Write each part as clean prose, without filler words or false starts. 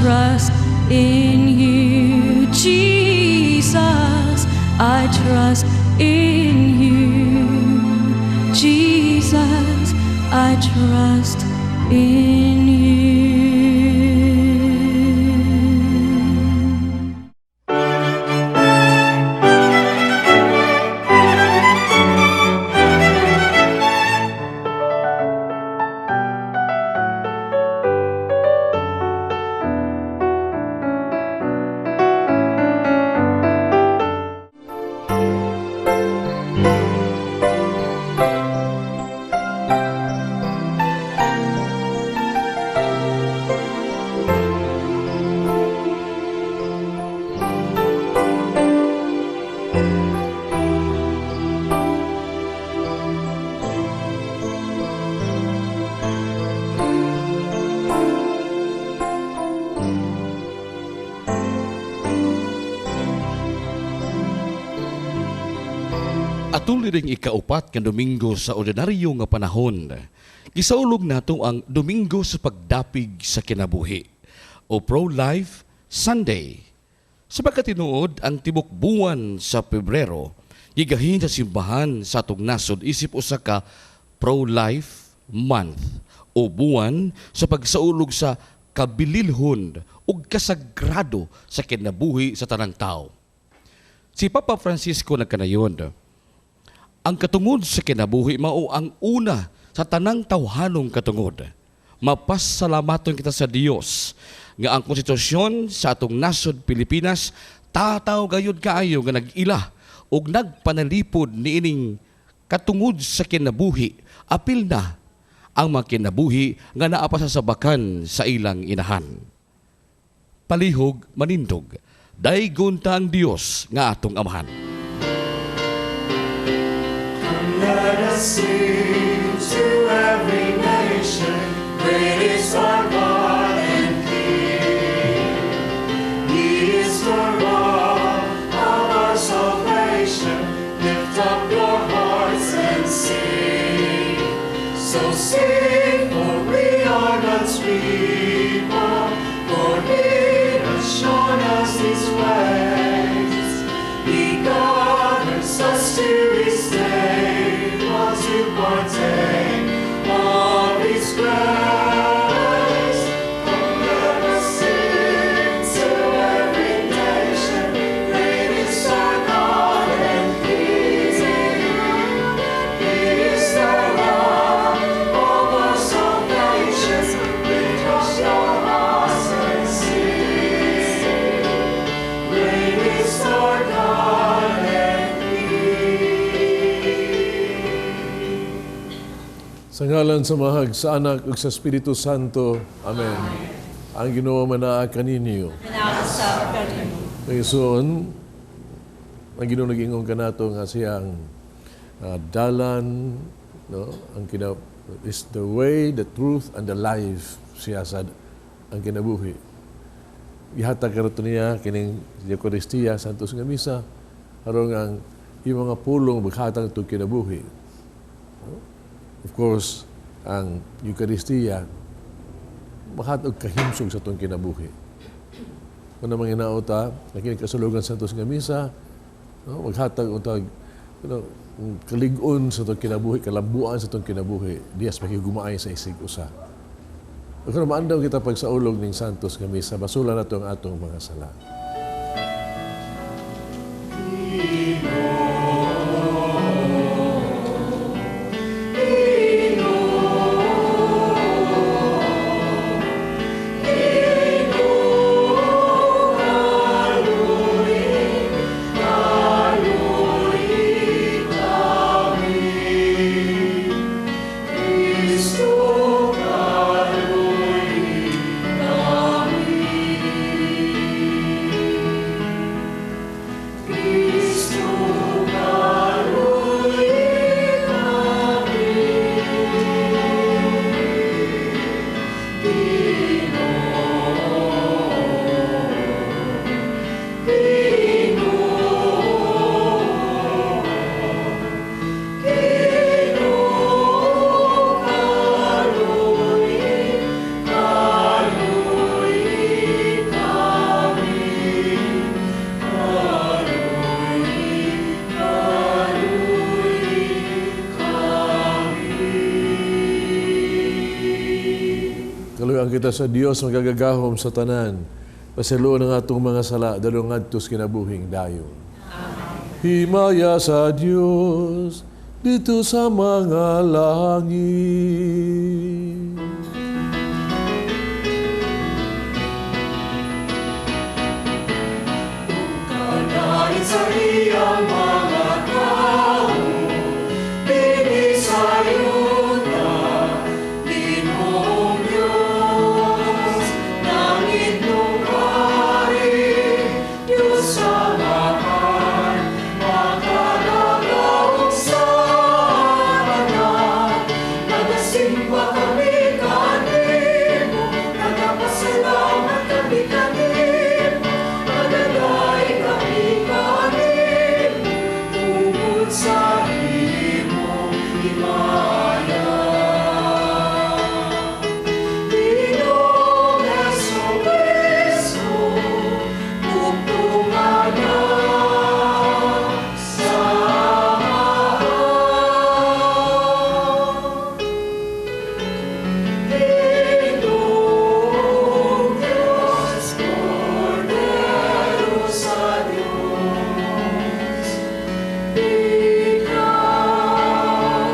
trust in you, Jesus. I trust in you, Jesus. I trust in you. Atol ring ikaupat nga Domingo sa ordinaryo nga panahon, gisaulog nato ang Domingo sa Pagdapig sa Kinabuhi o Pro-Life Sunday. Sa pagkatinuod, ang tibok buwan sa Pebrero, gigahin sa simbahan sa atong nasod isip usa ka Pro-Life Month o buwan sa pagsaulog sa kabililhon ug kasagrado sa kinabuhi sa tanang tao. Si Papa Francisco nagkanayon, ang katungod sa kinabuhi mao ang una sa tanang tawhanong katungod. Mapasalamaton kita sa Dios nga ang konstitusyon sa atong nasod Pilipinas tataw gayud kaayo nga nag-ila ug nagpanalipod niining katungod sa kinabuhi, apil na ang mga kinabuhi nga naa pa sa sabakan sa ilang inahan. Palihog manindog, daygon ta ang Dios nga atong amahan. Let us sing to every nation, great is our God and King. He is the rock of our salvation. Lift up your hearts and sing. So sing, for we are God's people, for He has shown us His ways. He gathers us to His table to partake of His grace. Come, let us sing to every nation, great is our God and King. He is the rock of our salvation. Lift up your hearts and sing. Great is our God and King. Sa ngalan sa Amahag, sa Anak, ug sa Espiritu Santo. Amen. Ang Ginoo manaa kaninyo. Ngayon, ang Ginoo nag-ingon kanato nga siyang dalan, no, ang kina is the way, the truth, and the life, siya sa ang kinabuhi. Gihatag kanato niya kining Eucharistia, Santos nga Misa, aron ang iyang mga pulong maghatag tug kinabuhi. Of course, ang Eucharistia makatog kahimsog sa atong kinabuhi. Kung namang inauta, nakinig kasulugan sa Santos nga Misa, no, maghatag og tag, kalig-on sa atong kinabuhi, kalambuan sa atong kinabuhi, diyas makigumaay sa isig usa. Kung maandaw kita pagsaulog ning Santos nga Misa, basula nato ang atong mga sala. Tabang kita sa Dios magagagahom sa tanan. Pasayloa ang atong mga sala, dalong ngadto sa kinabuhing dayon. Amen. Himaya sa Dios didto sa mga langit. Kadahin sa iyang mga tao, dinhi sa yuta, Ginoong Diyos, langitnong hari, Diyos Amahan, makagagahom sa tanan. Nagasimba kami kanimo, nagapasalamat kami kanimo, nagadaig kami kanimo, tungod sa imong himaya. Ginoong Jesu-Cristo, bugtong Anak sa Amahan. Ginoong Diyos, Kordero sa Diyos, ikaw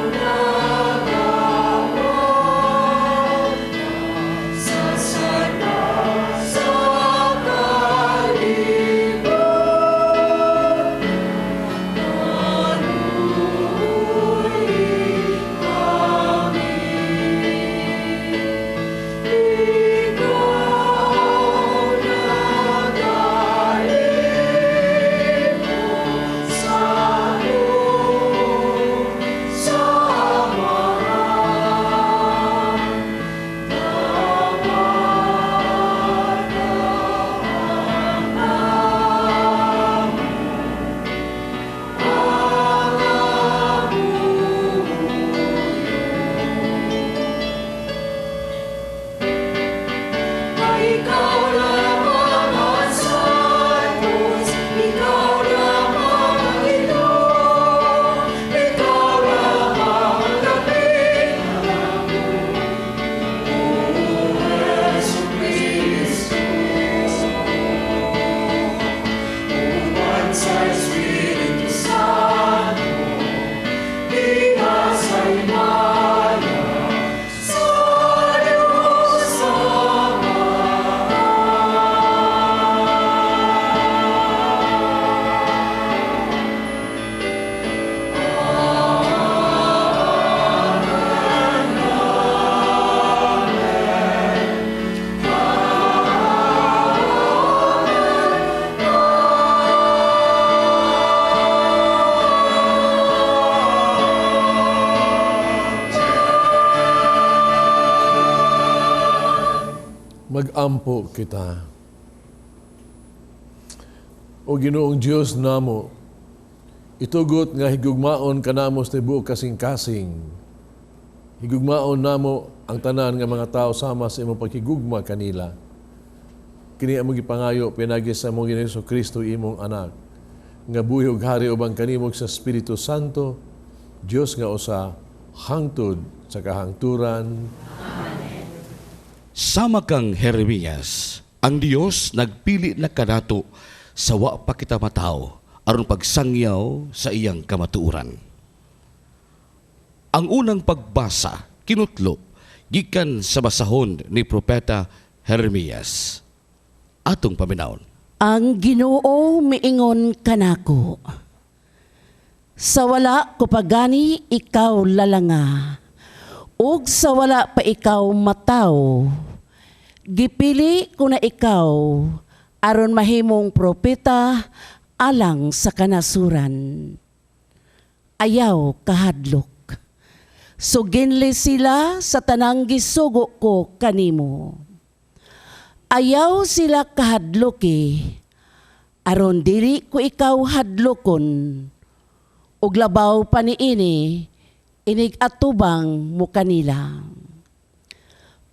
nagawata sa sala sa kalibutan. Maluoy kami. Ikaw nagalipok sa sa Amahan. Dapat ang among pangabuyo. Kay ikaw lamang ang Santos, ikaw lamang ang Ginoo, ikaw lamang ang dapit O Jesu-Cristo. Uban sa Espiritu Santo, diha sa himaya, sa Diyos Amahan. Magampo kita. O Ginoong Dios namo, itugot nga higugmaon kanamo sa tibuok kasing-kasing. Higugmaon namo ang tanan nga mga tao sama sa imong paghigugma kanila. Kini among gipangayo pinaagi sa among Ginoong Kristo imong anak, nga buhi ug hari uban kanimo sa Espiritu Santo, Dios nga usa hangtod sa kahangturan. Sama kang Jeremias, ang Dios nagpili na kanato sa wa pa kita mataw aron pagsangyaw sa iyang kamatuoran. Ang unang pagbasa kinutlo gikan sa basahon ni Propeta Jeremias. Atong paminawon. Ang Ginoo miingon kanako. Sa wala ko pagani ikaw lalanga, ug sa wala pa ikaw mataw, gipili ko na ikaw aron mahimong propeta alang sa kanasuran. Ayaw kahadlok. Suginli sila sa tanang gisugo ko kanimo. Ayaw sila kahadloki, aron dili ko ikaw hadlokon. Ug labaw pa niini, inig atubang mo kanila.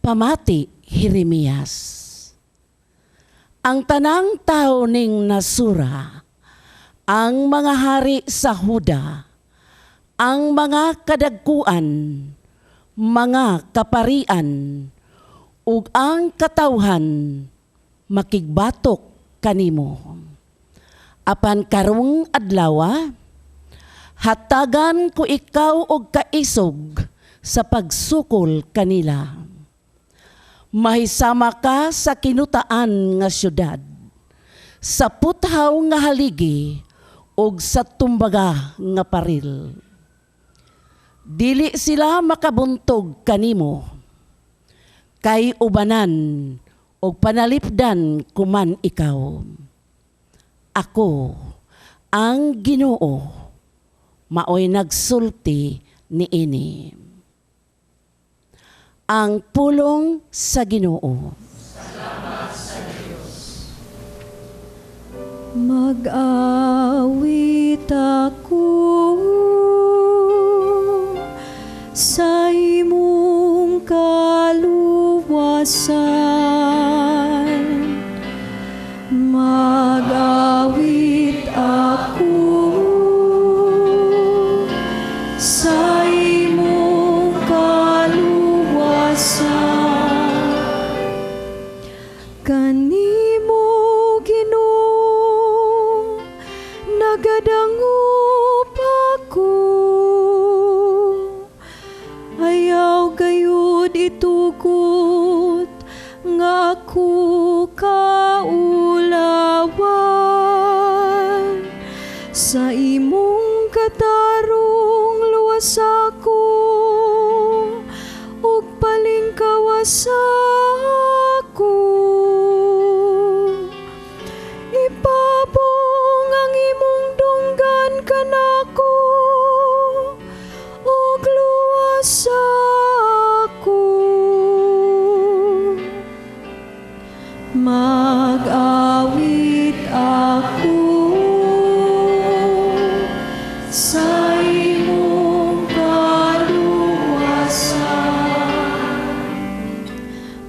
Pamati, Jeremias. Ang tanang tao ning nasura, ang mga hari sa Huda, ang mga kadagkuan, mga kaparian, Ug ang katawhan makigbatok kanimo. Apan karong adlawa, hatagan ko ikaw og kaisog sa pagsukol kanila. Mahisama ka sa kinutaan nga syudad, sa puthaw nga haligi ug sa tumbaga nga paril. Dili sila makabuntog kanimo, kay ubanan ug panalipdan kuman ikaw. Ako, ang Ginoo, maoy nagsulti niini. Ang pulong sa Ginoo. Mag-awit ako sa imong kaluwasan. Mag-awit ako sa imong kaluwasan. Kanimo, Ginoo, nagadangop ako. Ayaw gayud itugot nga ako kaulawan. Sa imong katarong luwas ako ug palingkawas ako. Ipabong ang imong dunggan kanako ug luwas ako. Mag-awit ako sa imong kaluwasan.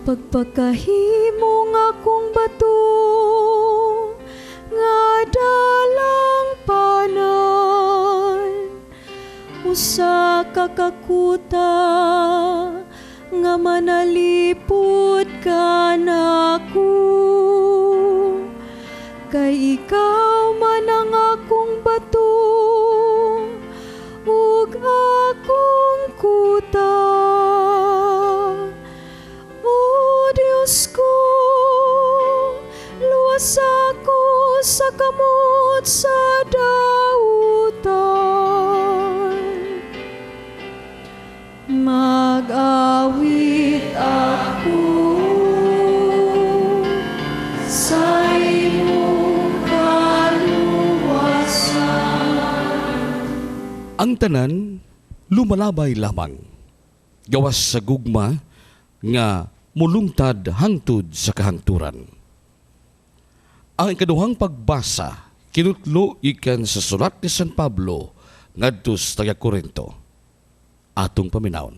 Pagpakahimo nga akong bato nga dalang panan, usa ka kakuta nga manalipod kanako. Kay ikaw man ang akong bato ug akong kuta. O Diyos ko, luwas ako sa kamot sa dautan. Mag-awit ako sa imong kaluwasan. Ang tanan lumalabay lamang. Gawas sa gugma nga mulungtad hangtod sa kahangturan. Ang ikaduhang pagbasa kinutlo gikan sa sulat ni San Pablo ngadto sa taga Korinto. Atong paminawon.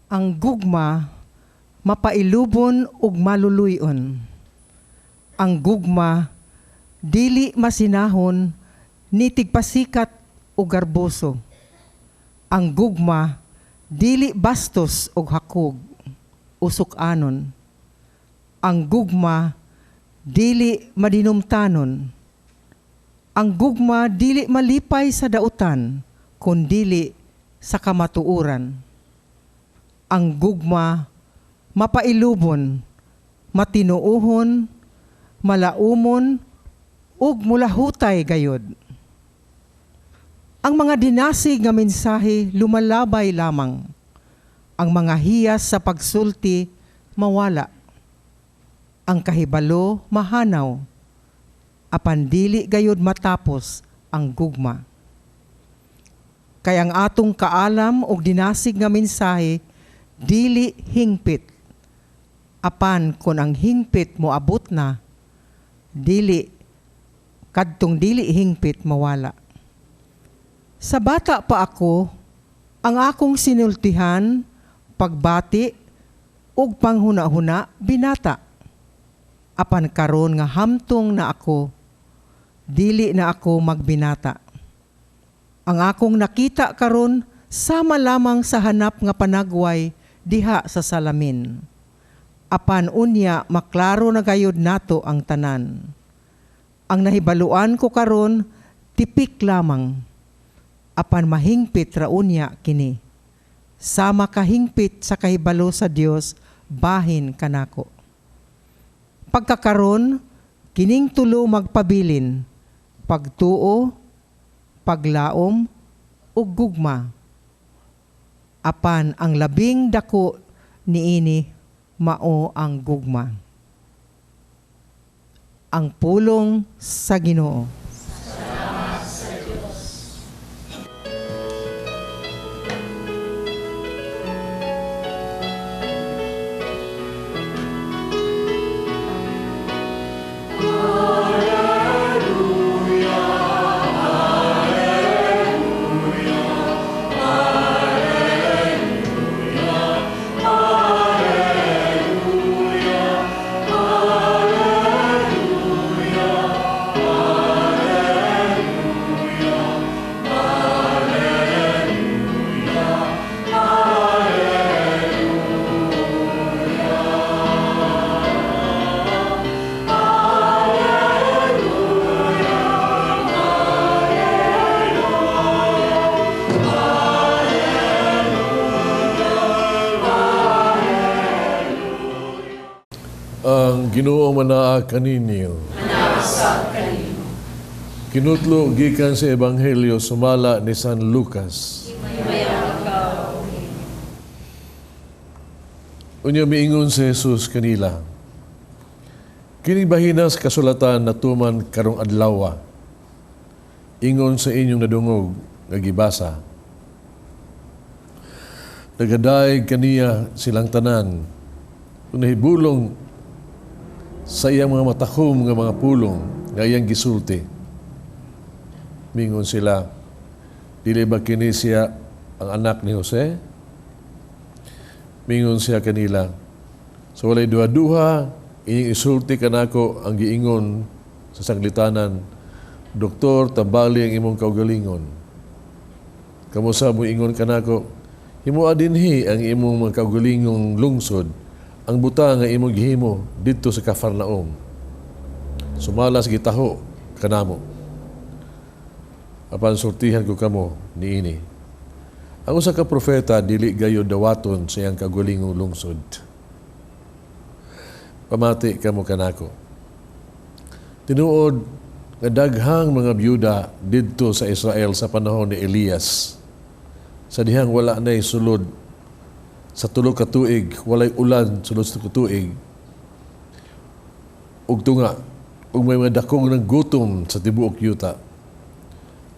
Ang gugma mapailubon ug maluluy-on. Ang gugma dili masinahon ni tigpasikat ug garboso. Ang gugma dili bastos ug hakog usuk-anon. Ang gugma dili madinumtanon. Ang gugma dili malipay sa dautan kundili sa kamatuoran. Ang gugma mapailubon, matinuohon, malaumon, ug mulahutay gayod. Ang mga dinasig nga mensahe lumalabay lamang. Ang mga hiyas sa pagsulti mawala. Ang kahibalo mahanaw. Apan dili gayod matapos ang gugma. Kay ang atong kaalam og dinasig nga mensahe dili hingpit. Apan kon ang hingpit moabot na, dili kadtong dili hingpit mawala. Sa bata pa ako, ang akong sinultihan, pagbati ug panghuna-huna binata. Apan karon nga hamtong na ako, dili na ako magbinata. Ang akong nakita karon sama lamang sa hanap nga panagway diha sa salamin. Apan unya maklaro na gayud nato ang tanan. Ang nahibaluan ko karon tipik lamang. Apan mahingpit ra unya kini. Sama kahingpit sa kahibalo sa Dios bahin kanako. Pagkakaron kining tulo magpabilin: pagtuo, paglaom, ug gugma. Apan ang labing dako niini mao ang gugma. Ang pulong sa Ginoo. Salamat sa Dios. Ang Ginoo manaa kaninyo. Kinutlo gikan sa Ebanghelyo sumala ni San Lucas. Unya miingon si Jesus kanila, kining bahina sa kasulatan natuman karong adlawa. Ingon sa inyong nadungog nga gibasa. Nagadaig kaniya silang tanan. Nahibulong sa iyang mga matakom nga mga pulong nga iyang gisulti. Mingon sila, dili ba kini siya ang anak ni Jose? Mingon siya kanila, so walay duha-duha, inyong isulti kanako ang giingon sa sanglitanan, Doktor, tambali ang imong kaugalingon. Kamo sa mo ingon kanako, himoa dinhi ang imong mga kaugalingong lungsod, ang buta nga imong gihimo didto sa Kafarnaum. Sumalas gitaho kanamo. Apan sultihan ko kamo niini. Ang usa ka propeta dili gayud dawaton sa iyang kaugalingong lungsod. Pamati kamo kanako. Tinuod nga daghang mga byuda didto sa Israel sa panahon ni Elias. Sa dihang wala nay sulod sa tulo ka tuig, walay ulan sulod sa tuig. Ug tunga, ug may mga dakong ng gutom sa tibuok yuta.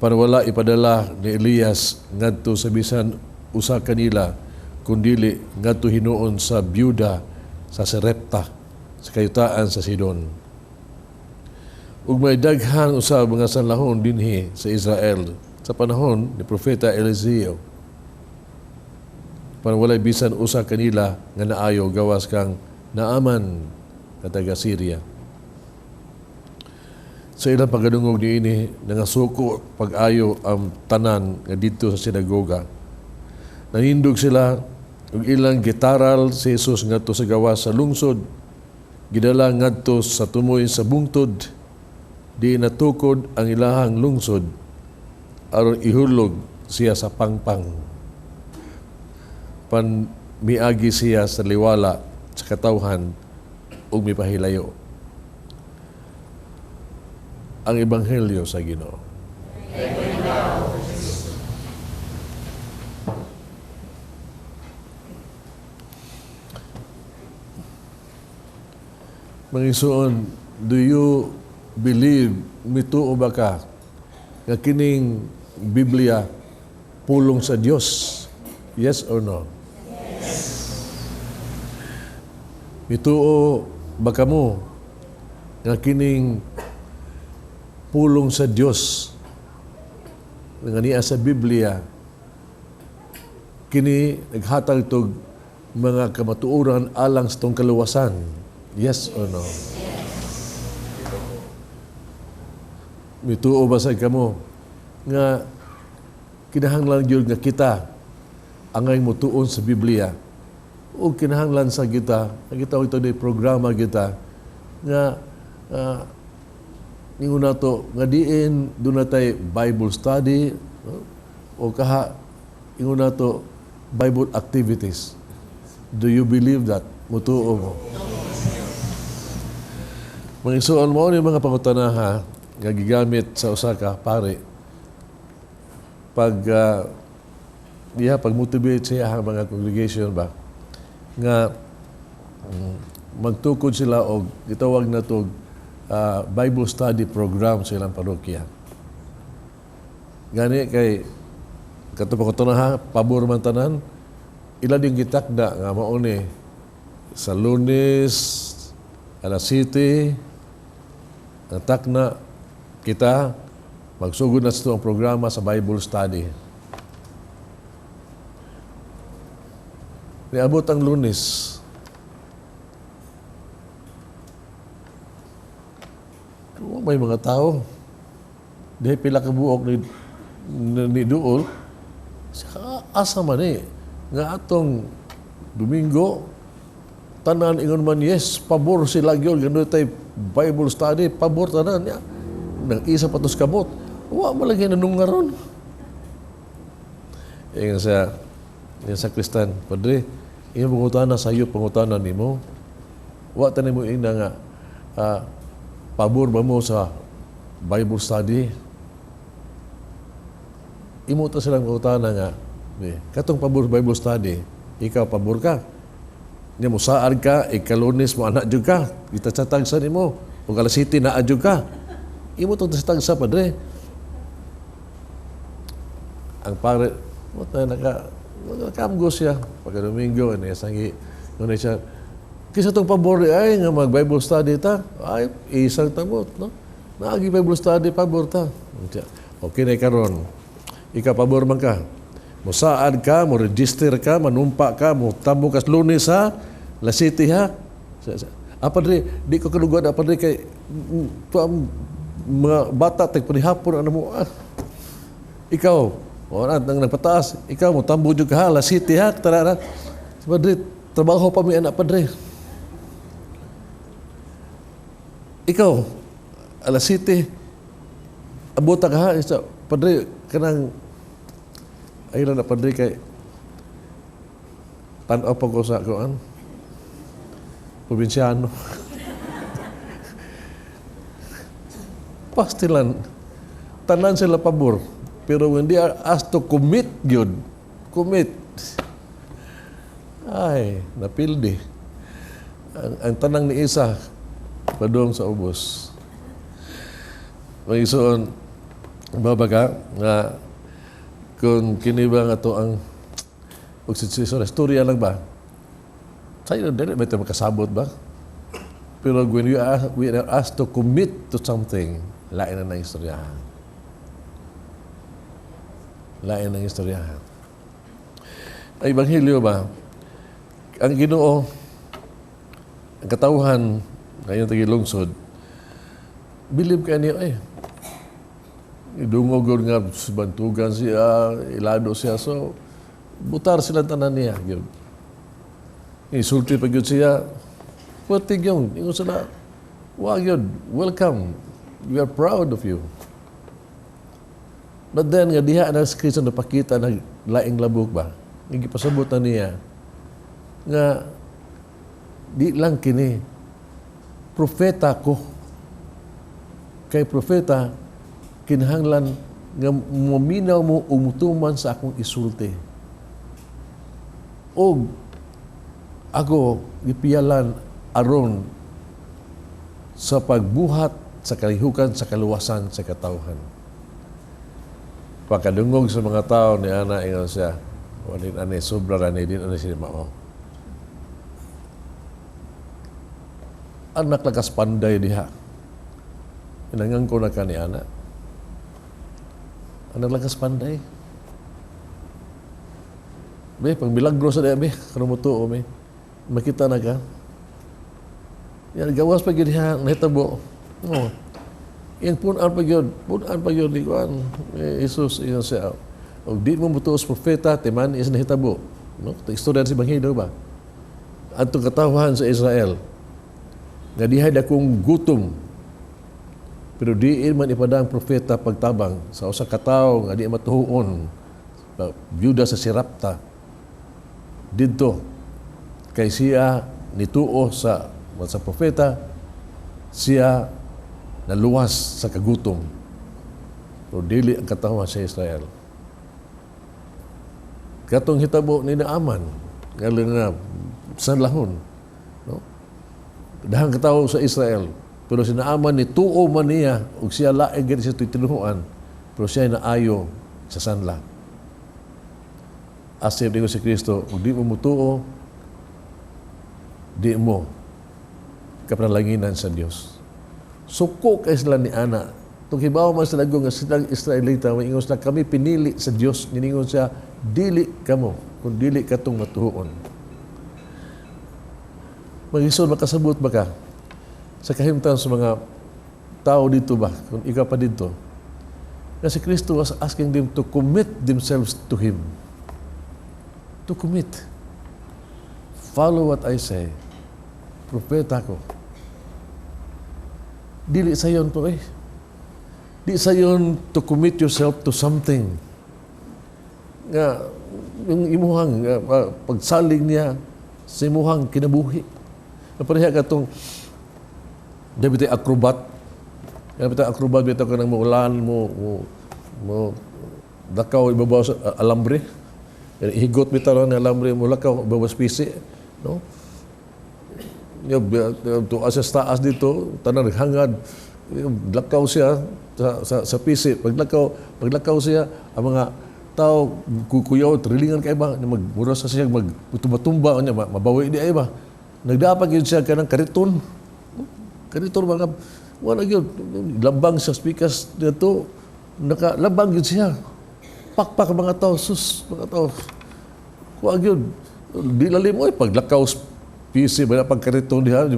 Para wala ipadala ni Elias ngadto sa bisan usa kanila, kundili ngadto hinuon sa byuda sa Sarepta, sa kayutaan sa Sidon. Ug may daghan usab mga sanlahon dinhi sa Israel sa panahon ni Propeta Eliseo. Para walay bisan usa kanila nga naayo gawas kang Naaman nga taga Syria. Sa ilang pagkadungog niini, nangasuko pag-ayo ang tanan nga didto sa sinagoga. Nanindog sila ug ilang gitaral si Jesus ngadto sa gawas sa lungsod, gidala ngadto sa tumoy sa bungtod, di natukod ang ilahang lungsod aron ihulog siya sa pangpang. Pan miagi siya sa liwala sa katawhan ug mipahilayo. Ang Ebanghelyo sa Ginoo. Mga igsoon, do you believe, mituo ba ka nga kining Biblia pulong sa Dios? Yes or no? Yes. Mituo ba kamo nga kining pulong sa Dios nga niya sa Biblia kini naghatag tog mga kamatuoran alang sa tong kaluwasan? Yes or no? Yes. Mituo ba sa kamo nga kinahanglan gyud nga kita angay motuon sa Biblia O kinahanglan sa kita, ang kita ito di programa kita nga ningon nato nga diin doon natay Bible study, no? O kaha ingon nato Bible activities. Do you believe that? Mutuo mo. Mga igsoon, mo ni mga pangutanaha nga gigamit sa usa ka pare pag iya pag-motivate siya ang mga congregation ba nga magtukod sila og gitawag na to Bible study program sa ilang parokya. Gani kay kato pangutanaha pabor man tanan ila din gitakda nga mao ni sa Lunes alas 7 ang takna kita magsugod na sa ang programa sa Bible study. Niabot ang Lunes. May mga tao. Dahil pila ka buok ni Duol, asa man nga atong Domingo, tanan ingon man, yes, pabor sila gyud, ganun tay Bible study, pabor tanan niya. Nang isa pa tos kamot, wa man lagi nanungaron. Ingon sa yung sakristan, Padre, iyong pangutana sa iyo, pangutana nimo. Wa ta nimo ina nga pabor ba mo sa Bible study? Imo ta silang pangutana nga, katong pabor Bible study, ikaw pabor ka. Nya mo saad ka, ikalunes mo anak jud ka, gitatag sa nimo, ug alas 7 naa jud ka. Imo tong tatag sa Padre. Ang pare, mo ta naka nakaamgo siya pagka Domingo ani sangi ngano siya kisa tong pabor ay nga mag Bible study ta, ay isang tamot, no, naagi Bible study pabor ta. Okay na karon, ikaw pabor man ka, mosaad ka, mo register ka, manumpa ka, mo tambo ka sa Lunes ha, La City ha. Padre, di ko kalugod, padre, kay tuang mga bata tag panihapon ano mo. Ikaw o nang nagpataas, ikaw mo tambo jud ka ha, La City ha, tara na. Padre, trabaho pa mi anak, padre. Ikaw, alas 7, abota ka ha, isa, padre, kanang ayun na padre kay tan-aw pa ko sa kuan probinsyano. Pastilan, tanan sila pabor. Pero when they are asked to commit, yun, commit. Ay, napildi. Ang tanang ni Isa, padung sa ubos. Mag-isuon, babaga, nga, kung kini ba nga to ang, istorya lang ba? Sa'yo, dili ba ito makasabot ba? Pero when we are asked to commit to something, lain na ng istoryahan. Lain ng istoryahan. Ang Ebanghelyo ba? Ang Ginoo, ang katawhan, ngayon tagi lungsod, believe ka niyo eh. Idungog nga, bantugan siya, ilado siya. So, butar sila tanan niya. Insulti pa yun siya. Pwede yun. Ingon sila, wag yun, welcome. We are proud of you. But then, nga diha na si Kristo napakita na laing labok ba? Nga gipasabot na niya nga di lang kini propeta ko. Kay propeta, kinahanglan nga muminaw mo umutuman sa akong isulti. Og ako gipiyalan aron sa pagbuhat sa kalihukan sa kaluwasan sa katawhan. Pagkadungog sa mga tao ni ana ingon siya, walin ani sobra ra ni din ani siya mao. Anak lakas panday diha. Inangang ko na ka ni ana. Anak lakas panday. Be, pag milagro sa diha, be, karon mo tuo, be. Makita na ka. Yan, gawas pa gyud diha, nahitabo. Oh. Yan, punan pa gyud, di kuan. Jesus, iyon siya. Og di mo mutuos propeta, timan is nahitabo. No? Istorya sa Ebanghelyo ba? Atong katawhan sa Israel nga dihay dakong gutom, pero diin man ipadang propeta pagtabang sa usa ka tawo nga di matuon, byuda sa Sarepta didto, kay siya nituo sa propeta, siya naluwas sa kagutom, pero dili ang katawhan sa Israel. Katong hitabo ni Naaman nga nga sanlahon, no? Dahang katawo sa Israel, pero si Naaman nituo man niya ug siya laing gid sa tinuhuan, pero siya naayo sa sanla. Asip ningon si Kristo, ug di mo mutuo, di mo kapanalanginan sa Dios. Suko kay sila ni ana. Tung hibaw man sila nga silang Israelita, maingon sila, "Kami pinili sa Dios." Niningon siya, "Dili kamo kung dili katong matuon." Mga igsoon, makasabot ba ka sa kahimtang sa mga tao dito ba, kung ikaw pa dito, na si Kristo was asking them to commit themselves to Him. To commit. Follow what I say. Propeta ko. Dili sayon po eh. Di sayon to commit yourself to something. Nga, yung imuhang pagsalig niya sa imuhang kinabuhi. Napareha ka itong debite acrobat. Kaya acrobat bitaw ka nang muulan mo lakaw ibabaw sa alambre. Higot bitaw ng alambre mo lakaw ibabaw sa pisi, no? Yo tuas sa taas dito, tanan naghangad, lakaw siya sa pisi. Paglakaw siya, ang mga tao kukuyaw, trilingan kay ba, magmura sa siya, magtumba-tumba, niya, mabawi di ay ba. Nagdapat yun siya kanang kariton. Kariton mga, wala yun, labang sa speakers dito, nakalabang yun siya. Pakpak ang mga tao, sus, mga tao. Kuha yun, di lalim mo, eh, paglakaw pisi, ba pagkariton diha.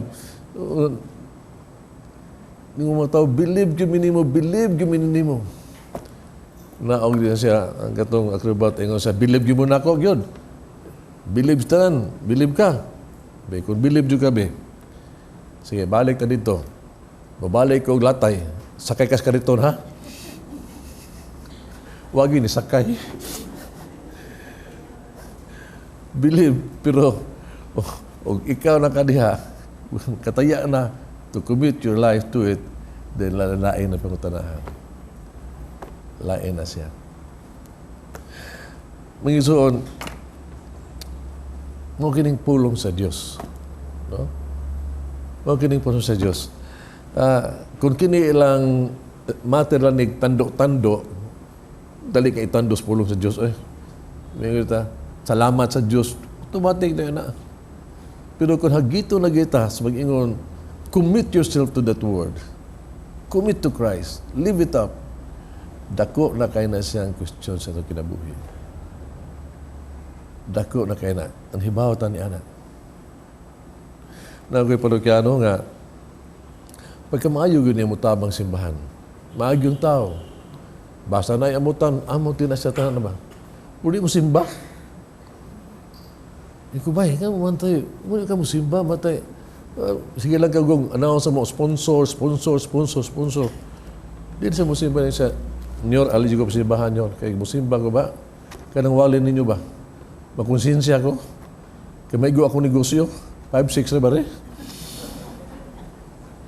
Yung mga tao, believe gyud nimo, believe gyud nimo. Naog din siya, ang katong acrobat, ingon siya, "Believe gyud mo nako gyud. Believe tanan, believe ka. Be, kung believe gyud ka be. Sige, balik ka dito. Babalik ko og latay. Sakay ka sa kariton, ha?" Wag yun, sakay. Believe, pero oh, og ikaw na kadiha, kataya na to commit your life to it, then lain na pangutanahan. Lain na siya. Mga igsoon, mo kining pulong sa Dios. No? Mo kining pulong sa Dios. Kung kini ilang matter lang ni tando-tando, dali ka itando sa pulong sa Dios eh. May kita, salamat sa Dios, automatic na yun na. Pero kung hagito na kita sa mag-ingon, commit yourself to that word. Commit to Christ. Live it up. Dako na kay na siyang question sa itong kinabuhi. Dako na kay na. Ang hibaw ta ni ana. Na ako'y parokyano nga, pagka maayo yun yung mutabang simbahan, maayo yung tao, basta na amutan, amot din na siya tanan na ba? Uli mo simba? Ikaw ba, ikaw mo mantay, uli ka mo simba, matay. Sige lang kagong, announce mo, sponsor, sponsor, sponsor, sponsor. Di sa mo simba niya siya, "Nyor, ali ko simbahan, nyor. Kay mo simba ko ba? Kanang walin ninyo ba? Makonsensya ko. Kay maigo ako negosyo. 5-6 na ba rin?"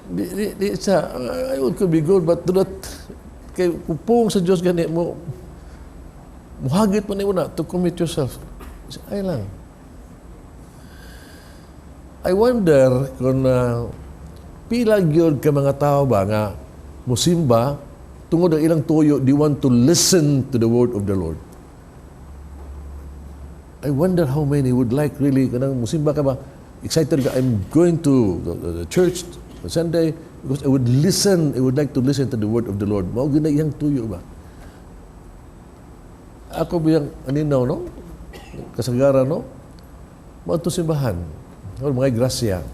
Di, di, di sa, I would could be good, but do not, kay kupong sa Diyos gani mo, muhagit man mo na to commit yourself. Ay lang. I wonder kung pila gyud ka mga tao ba nga musimba tungod ang ilang tuyo, they want to listen to the word of the Lord. I wonder how many would like really, kanang musimba ka ba, excited ka, "I'm going to the church on Sunday because I would listen, I would like to listen to the word of the Lord." Mao gyud na iyang tuyo ba? Ako biyang aninaw, no? Kasagaran, no? Mao to simbahan. O, mga grasya.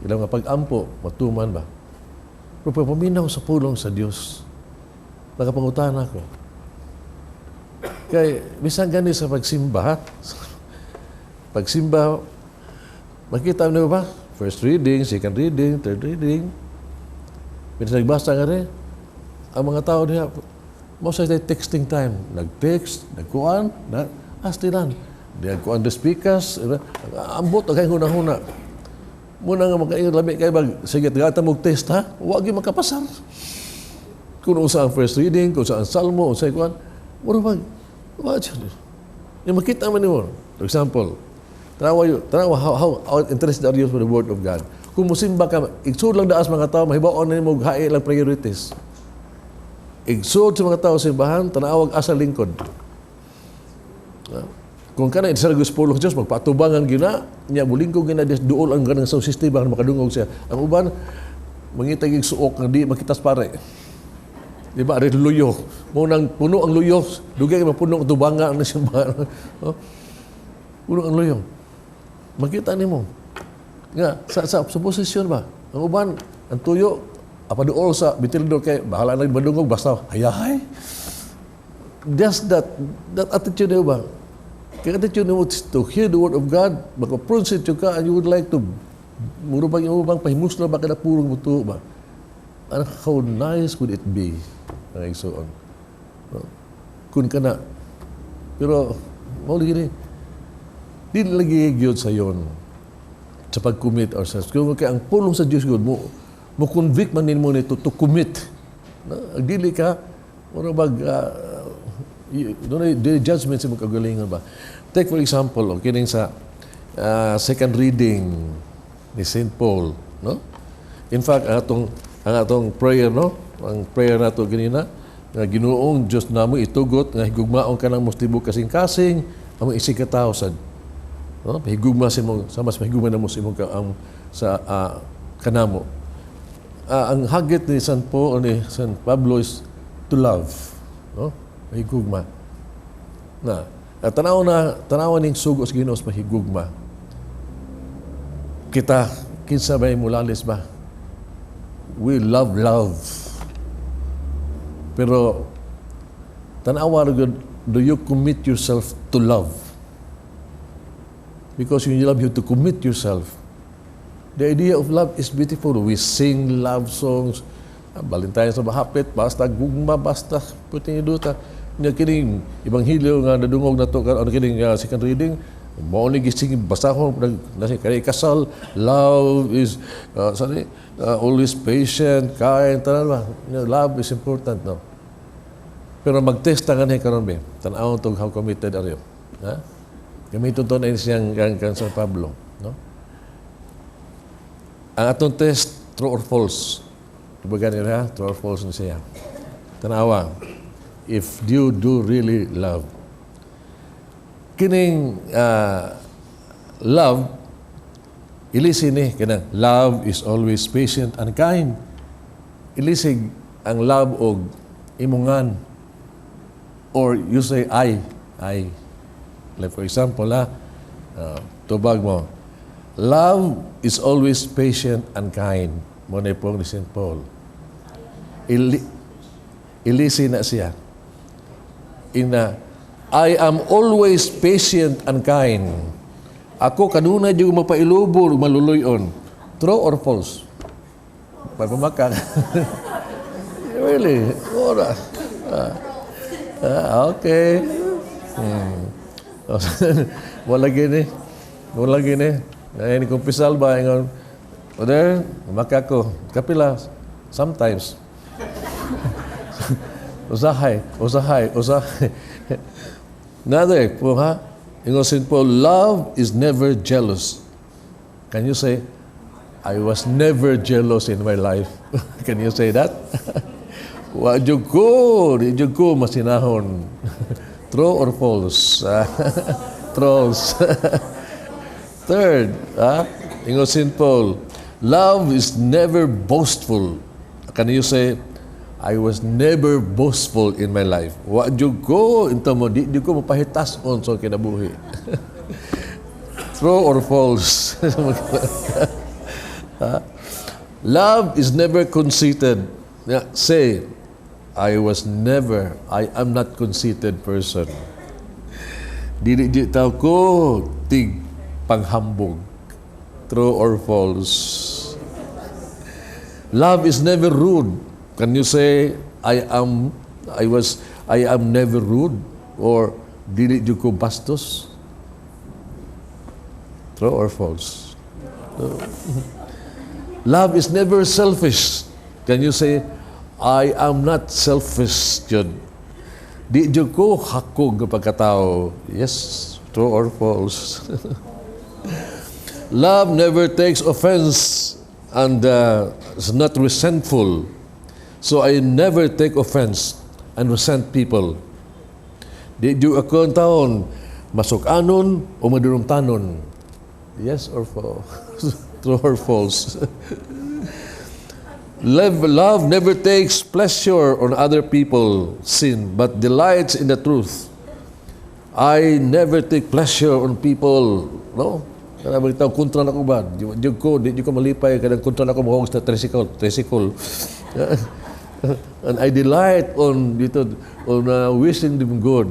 Ilang nga pag-ampo, matuman ba? Pero pag paminaw sa pulong sa Dios, nakapangutan ako. Kay, bisan gani sa pagsimba, pagsimba, Makita mo ba? First reading, second reading, third reading. Minsan nagbasa nga rin. Ang mga tao diha, mo sa texting time. Nag-text, nagkuan, na, astilan. Di kuan the speakers, ambot ang kay huna-huna. Muna nga makaingon lami kay bag sige tagata mo test ha, wa gyud makapasar. Kung unsa ang first reading, kung sa ang salmo, unsa kuan, mura bag wa jud. Yung makita man nimo. For example, tanawa yun, tanawa how interested are you for the word of God. Kung musimba ka, igsood lang daas mga tao, mahibaon na nimo hae lang priorities. Igsood sa mga tao sa simbahan, tanawag asa lingkod. Kung kana isa sa pulong Diyos, magpatubangan gina, niya mulingkod gina des duol ang ganang sound system baka makadungog siya. Ang uban mangita gig suok nga di makitas pare. Di ba? Ari luyo. Mo nang puno ang luyo, dugay kay mapuno ang tubanga ang simbahan. Oh. Puno ang luyo. Makita nimo. Nga sa posisyon ba? Ang uban ang tuyo apa duol sa ventilador kay bahala na madungog basta hayahay. Just that attitude ba? Kaya attitude mo to hear the word of God, maka-proceed ka and you would like to muro bang imo bang pahimuslo ba kada purong buto ba? And how nice would it be? Mga igsoon. No? Kung kana pero mao lagi ni di lagi gyud sa yon sa pag-commit ourselves. Kung kay ang pulong sa Dios gud mo mo convict man nimo nito to commit. No? Dili ka mura bag doon ay judgment sa imong kagalingon ba. Take for example, okay, kining sa second reading ni St. Paul, no? In fact, ang atong prayer, no? Ang prayer nato ganina, nga Ginoong Dios namo itugot nga higugmaon ka nang tibok kasing-kasing ang isig ka tawo sad. No? Higugma sa imong sa mas mahigugma namo sa imong ka, ang sa kanamo. Ang hagit ni San Paul ni San Pablo is to love, no? Mahigugma. Na, at tanaw na tanaw ning sugo sa Ginoo sa mahigugma. Kita kinsa bay mulalis ba? We love love. Pero tanawa ra gyud, do you commit yourself to love? Because when you love, you have to commit yourself. The idea of love is beautiful. We sing love songs. Valentine's na mahapit, basta gugma, basta pwede duta. Nya kining ebanghelyo nga nadungog nato ano kining second reading, mao ni gising basahon nag nasi kay kasal, love is sorry, always patient, kind, tanan ba. Love is important, no? Pero mag-test ta gani karon be. Tan-awon tog how committed are you. Ha? Gamiton to na siyang kang San Pablo, no? Ang atong test, true or false. Diba gani ha? True or false na siya. Tanawa. If you do really love. Kining love, ilisi ni, kanang love is always patient and kind. Ilisig ang love og imungan. Or you say, I. I. Like for example, ha, tubag mo, love is always patient and kind. Mo na po ni St. Paul. Ilisi na siya. Ina, I am always patient and kind. Ako kanunay jud mapailubo ug maluluyon. True or false? Pagpamaka. Really? Ora. Ah, okay. Wala gini. Wala gini. Ay, ni kumpisal ba? Ingon, Brother, maka ko. Kapila, sometimes. Usahay, usahay, usahay. Another po ha? Ingon St. Paul, love is never jealous. Can you say, I was never jealous in my life? Can you say that? Wa jud ko, di jud ko masinahon. True or false? Trolls. Third, ingon St. Paul, love is never boastful. Can you say, I was never boastful in my life? Wa jud ko, inta mo, di jud ko mapahitas-on sa kinabuhi. True or false? Love is never conceited. Yeah, say, I was never, I am not conceited person. Dili di tao ko tig panghambog. True or false? Love is never rude. Can you say, I am never rude? Or, dili jud ko bastos? True or false? No. Love is never selfish. Can you say, "I am not selfish jud"? Di jud ko hakog nga pagkatao. Yes, true or false? Love never takes offense and is not resentful. So I never take offense and resent people. Di jud ako ang taon masuk-anon o madurumtanon. Yes or false? True or false? Love never takes pleasure on other people sin, but delights in the truth. I never take pleasure on people, no? Kana bang tao kontra na ko ba? Di ko malipay kanang kontra na ko mo sa tricycle, tricycle. And I delight on dito on wishing them good.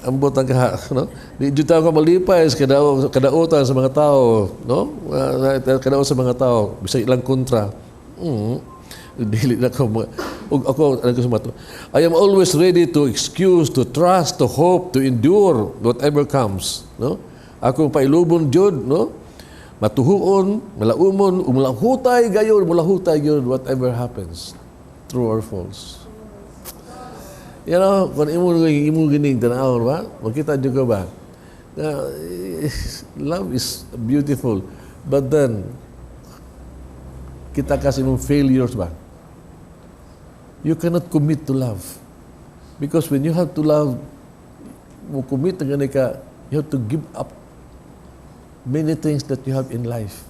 Ambot ang kaha, no? Di jud ko malipay sa kadautan sa mga tao, no? Kadao sa mga tao, bisag ilang kontra. Dili na ko ug ako ano ko sa mato. I am always ready to excuse, to trust, to hope, to endure whatever comes, no? Akong pailubon jud, no? Matuhuon, malaumon, umulahutay gayon, mulahutay gayon whatever happens. True or false? Kung imo gining tanawon ba, makita jud ko ba? Na, love is beautiful. But then, kita kasi mong failures ba? You cannot commit to love. Because when you have to love, mo commit na gani ka, you have to give up many things that you have in life.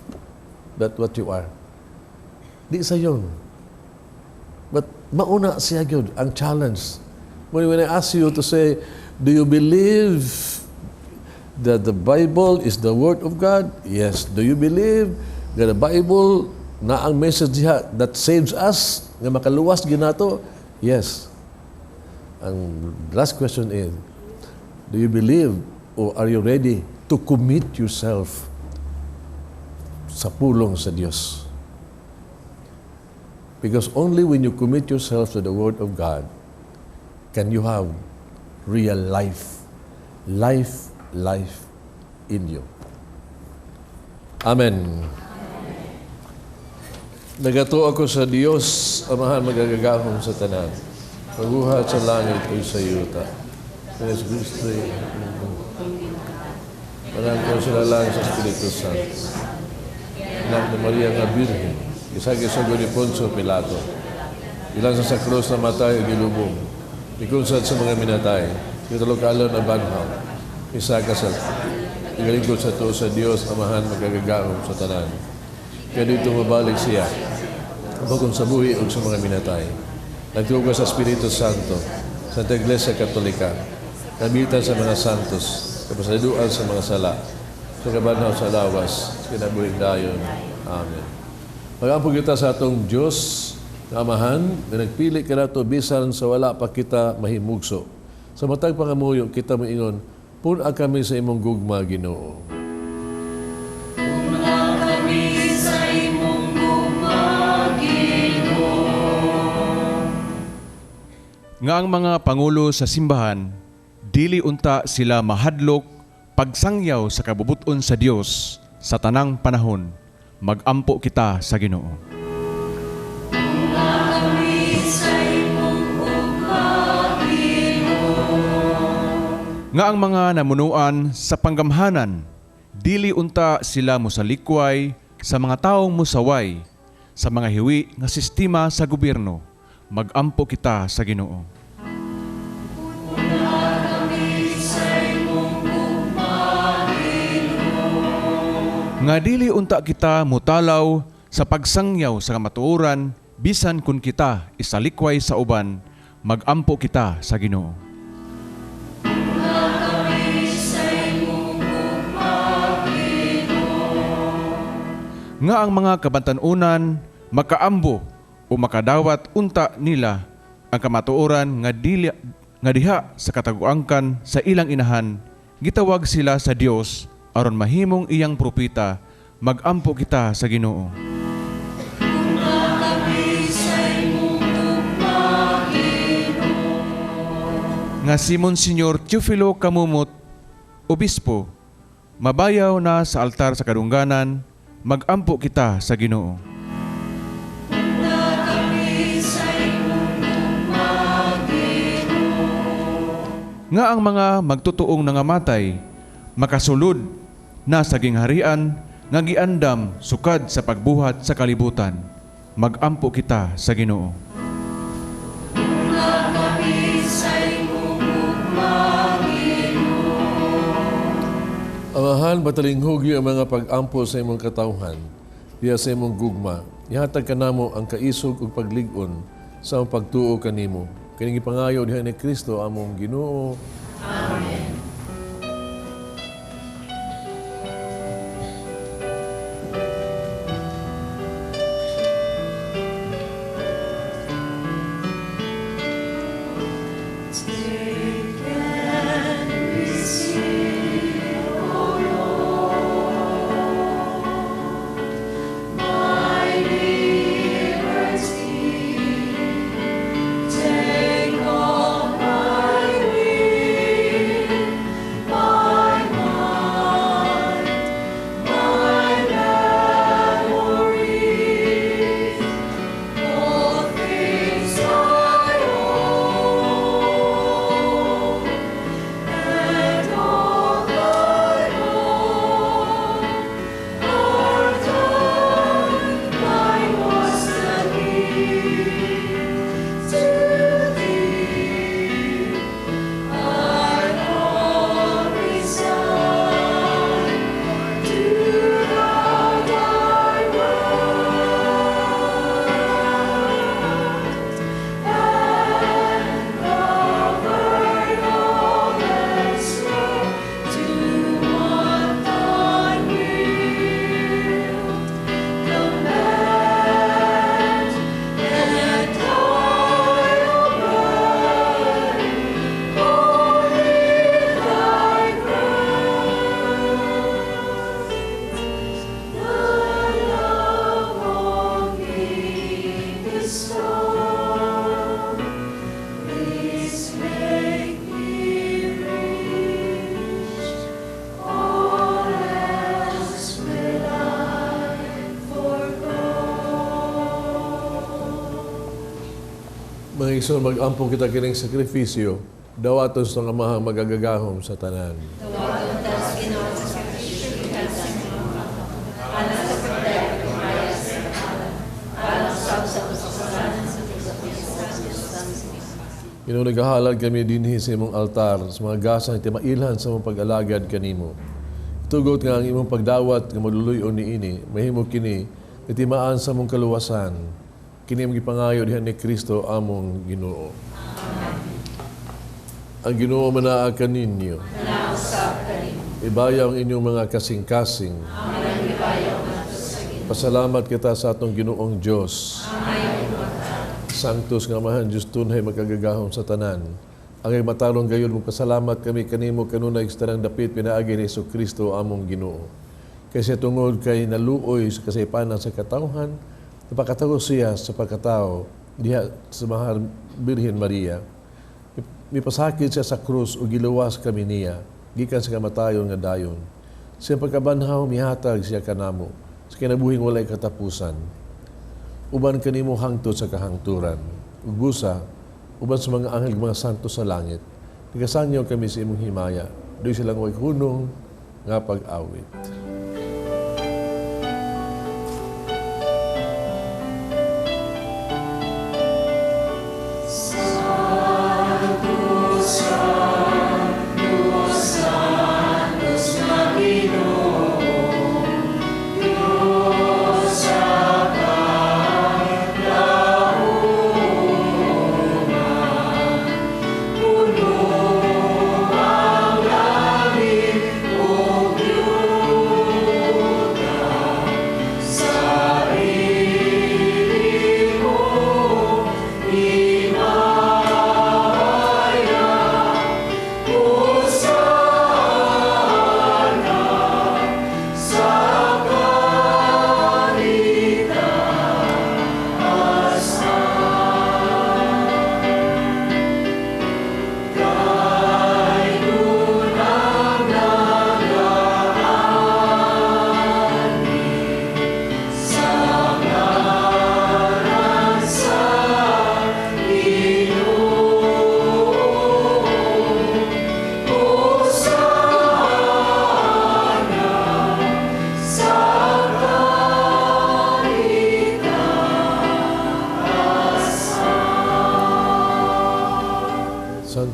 That what you are. Di sa yun. But mauna siya gyud ang challenge. When I ask you to say, "Do you believe that the Bible is the Word of God?" Yes. Do you believe that the Bible na ang message diha that saves us, nga makaluwas ginato? Yes. Ang last question is, do you believe or are you ready to commit yourself sa pulong sa Dios? Because only when you commit yourself to the Word of God can you have real life. Life, life in you. Amen. Nagatuo ako sa Dios, Amahan magagagahom sa tanan, magbuhat sa langit ug sa yuta. Sa Jesu Cristo, Manang sila lang sa Espiritu Santo. Anak ni Maria nga Birhen, gisagi sa ni Poncio Pilato. Ilang sa krus namatay ug gilubong. Ikunsad sa mga minatay. Ikatulo ka adlaw nabanhaw. Isa ka sa igalingkod sa tuo sa Dios, Amahan magagagahom sa tanan. Kaya dito mabalik siya. Bukod sa buhi ug sa mga minatay. Nagtuo sa Espiritu Santo, Santa Iglesia Katolika, kabitan sa mga santos, kapasayloan sa mga sala, sa kabanhaw sa lawas, sa kinabuhing dayon. Amen. Magampo kita sa atong Diyos na Amahan, na nagpili kanato bisan sa wala pa kita mahimugso. Sa matag pangamuyo, kita moingon, "Pun-a kami sa imong gugma, Ginoo." Pun-a kami sa imong gugma, Ginoo. Nga ang mga pangulo sa simbahan, dili unta sila mahadlok pagsangyaw sa kabubuton sa Dios sa tanang panahon. Magampo kita sa Ginoo. Pun-a kami sa imong gugma, Ginoo. Nga ang mga namunuan sa panggamhanan, dili unta sila mosalikway sa mga taong musaway sa mga hiwi nga sistema sa gobyerno. Magampo kita sa Ginoo. Pun-a kami sa imong gugma, Ginoo. Nga dili unta kita mutalaw sa pagsangyaw sa kamatuoran bisan kun kita isalikway sa uban. Magampo kita sa Ginoo. Pun-a kami sa imong gugma, Ginoo. Nga ang mga kabatan-onan makaambo o makadawat unta nila ang kamatuoran nga dili nga diha sa kataguangkan sa ilang inahan gitawag sila sa Dios. aron mahimong iyang propeta, magampo kita sa Ginoo. Nga si Monsignor Teofilo Camomot, obispo, mabayaw na sa altar sa kadungganan, magampo kita sa Ginoo. Nga ang mga magtutuong nangamatay, makasulod na sa gingharian nga giandam sukad sa pagbuhat sa kalibutan, magampo kita sa Ginoo. Amahan, batalinghugyo ang mga pag-ampo sa imong katawhan, diya sa imong gugma. Ihatag kanamo ang kaisog ug paglig-on sa among pagtuo kanimo. Kining gipangayo diha ni Kristo among Ginoo. Amen. Mga igsoon, mag-ampo kita kining sakripisyo, dawaton sa Amahang magagagahom sa tanan. Ginoo, nagahalad kami dinhi sa imong altar, sa mga gasang timailhan sa imong pag-alagad kanimo. Tugot nga ang imong pagdawat nga maluluyon niini, mahimo kini timaan sa imong kaluwasan. Kini imong gipangayo diha ni Kristo among Ginoo. Ang Ginoo manaa kaninyo. Ibayaw ang inyong mga kasing-kasing. Pasalamat kita sa atong Ginoong Dios. Sanctus nga Amahan, Diyos tunay makagagahom sa tanan. Ang matarong gayon, magpasalamat kami kanimo kanunay sa tanang dapit pinaagi ni Hesus Kristo among Ginoo. Kaysa tungod kay naluoy sa kasaypanan sa katawhan, napakatago siya sa pagkatao diha sa Mahal Birhen Maria. Mipasakit siya sa krus ug giluwas kami niya, gikan sa kamatayon nga dayon. Sa pagkabanhaw, mihatag siya kanamo sa kinabuhing walay katapusan. Uban kanimo hangtod sa kahangturan. Ug busa, uban sa mga anghel mga santo sa langit. Nagasanyaw kami sa imong himaya. Doy silang way hunong nga pag-awit. Puno ang langit, O Diyos.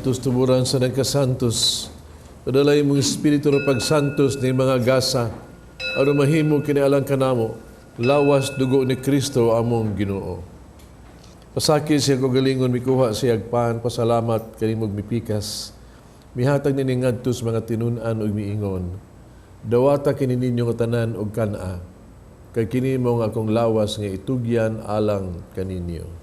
Santos, tuburan sa nagkasantos. Padala imong Espiritu ng pagsantos ni mga gasa, aron mahimo kini alang kanamo, lawas dugo ni Kristo among Ginoo. Pasakit siya kagalingon mikuha siya pan, pasalamat kanimog mipikas. Mihatag nining ngadto sa mga tinun-an ug miingon. Dawata kini ninyo nga tanan og kan-a, kay kini mao ang akong lawas nga itugyan alang kaninyo.